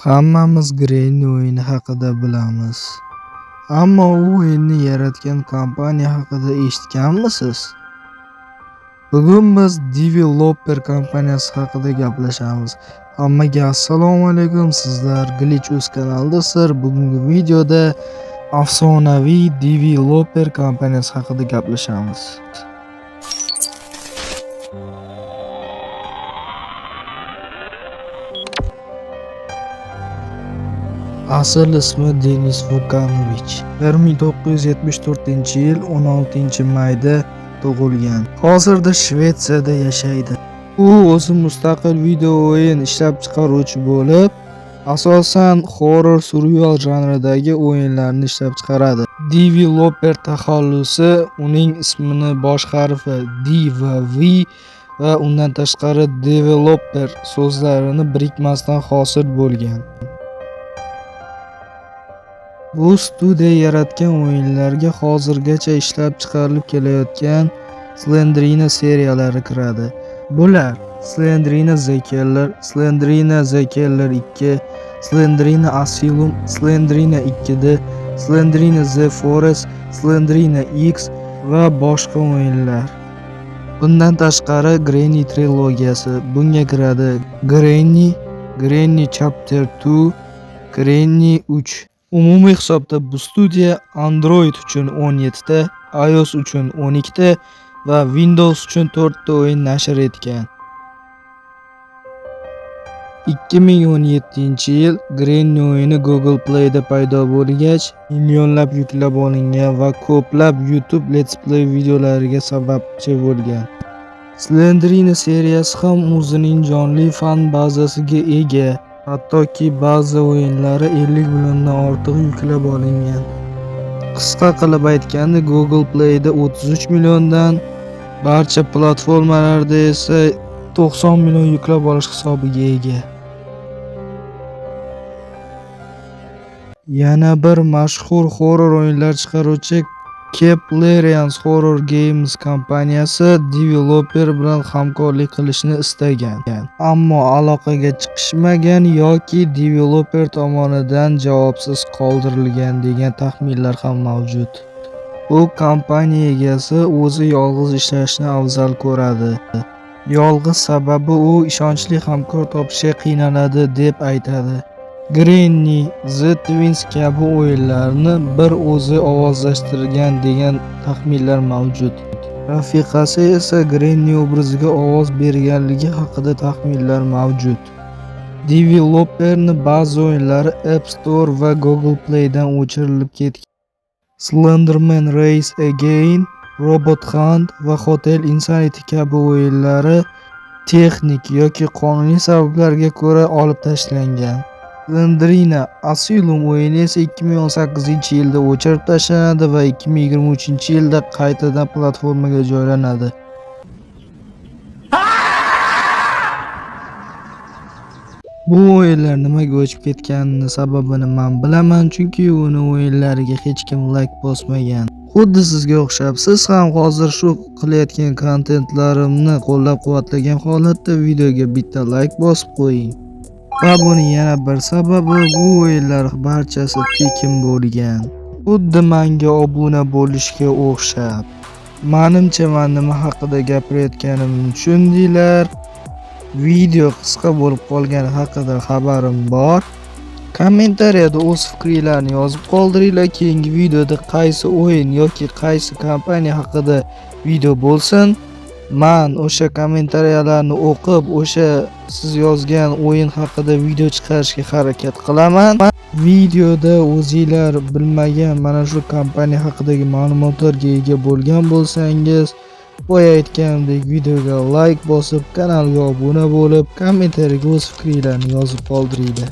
Hammamiz Granny o'yini haqida bilamiz. Ammo u o'yinni yaratgan kompaniya haqida eshitganmisiz? Bugun biz Developer kompaniyasi haqida gaplashamiz. Hammaga assalomu alaykum. Sizlar Glitch Uz kanalidasizlar. Bugungi videoda afsonaviy Developer kompaniyasi haqida gaplashamiz. Asl ismi Denis Vukanovich. 1974-yil 16-mayda tug'ilgan. Hozirda Shvetsiyada yashaydi. U o'zi mustaqil video o'yin ishlab chiqaruvchi bo'lib, asosan horror survival janridagi o'yinlarni ishlab chiqaradi. Developer taxallusi uning ismini bosh harfi D va V va undan tashqari developer so'zlarini birikmasidan hosil bo'lgan. Bu studiya yaratgan o'yinlarga hozirgacha ishlab chiqarilib kelayotgan Slendrina seriyalari kiradi. Bular: Slendrina The Killer, Slendrina The Killer 2, Slendrina Asylum, Slendrina 2D, Slendrina The Forest, Slendrina X va boshqa o'yinlar. Bundan tashqari Granny trilogiyasi. Bunga kiradi: Granny, Granny Chapter 2, Granny 3. Umumiy hisobda bu studiya Android uchun 17 ta, iOS uchun 12 ta va Windows uchun 4 ta o'yin nashr etgan. 2017-yil Granny o'yini Google Play'da paydo bo'lgach, millionlab yuklab olingan va ko'plab YouTube Let's Play videolariga sababchi bo'lgan. Slendrina seriyasi ham o'zining jonli fan bazasiga ega. Hattoki ba'zi o'yinlari 50 milliondan ortiq yuklab olingan. Qisqa qilib aytganda, Google Play'da 33 milliondan, barcha platformalarda esa 90 million yuklab olish hisobiga ega. Yana bir mashhur horror o'yinlar chiqaruvchi Keplerians Horror Games kompaniyasi developer bilan hamkorlik qilishni istagan, ammo aloqaga chiqishmagan yoki developer tomonidan javobsiz qoldirilgan degan taxminlar ham mavjud. Bu kompaniya egasi o'zi yolg'iz ishlashni afzal ko'radi. Yolg'iz sababi u ishonchli hamkor topishga qiynaladi deb aytadi. Granny, The Twins kabi o'yinlarni bir o'zi ovozlashtirgan degan taxminlar mavjud. Rafiqasi esa Granny obraziga ovoz berganligi haqida taxminlar mavjud. Developerning ba'zi o'yinlari App Store va Google Play'dan o'chirilib ketgan. Slenderman Rise Again, Robot Hunt va Hotel Insanity kabi o'yinlari texnik yoki qonuniy sabablarga ko'ra olib tashlangan. Slendrina Asylum o'yini esa 2018-yilda o'chirib tashlanadi va 2023-yilda qaytadan platformaga joylanadi. Bu o'yinlar nimaga o'chib ketganini sababini men bilaman, chunki uni o'yinlariga hech kim like bosmagan. Xuddi sizga o'xshab, siz ham hozir shu qilayotgan kontentlarimni qo'llab-quvvatlagan holatda videoga bitta like bosib qo'ying. Va buning yana bir sababi, bu o'yinlar barchasi tekin bo'lgan. Xuddi menga obuna bo'lishga o'xshab. Menimcha, men nima haqida gapirayotganimni tushundinglar. Video qisqa bo'lib qolgani haqida xabarim bor. Kommentariyada o'z fikringizni yozib qoldiringlar. Keyingi videoda qaysi o'yin yoki qaysi kompaniya haqida video bo'lsin, men o'sha kommentariyalarni o'qib, o'sha siz yozgan o'yin haqida video chiqarishga harakat qilaman. Videoda o'zinglar bilmagan mana shu kompaniya haqidagi ma'lumotlarga ega bo'lgan bo'lsangiz, boya aytganimdek videoga like bosib, kanalga obuna bo'lib, kommentariyaga o'z fikringizni yozib qoldiringlar.